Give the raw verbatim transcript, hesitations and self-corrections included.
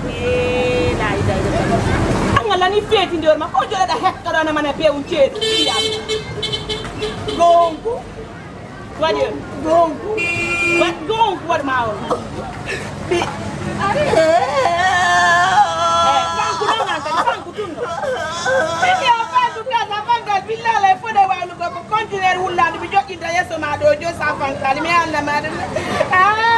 Eh, la ilaha illallah. An Allah ni feeti nder ma, ko joɗaɗa hekka ɗo, na mana be un ceeɗu. Gonku. Waɗi on. Gonku. Waɗ, gonku waɗ ma on. Bi-, eh, kanko ɗon an kadi, kanko tun ɗo. Ɓe mbiya o fantu kasa, fangal billal e fode wawlugo ko conteneur wullaandu mi joƴƴinta yeeso ma ɗo, jo sa fankali, mi Allah ma ɗum. Ah!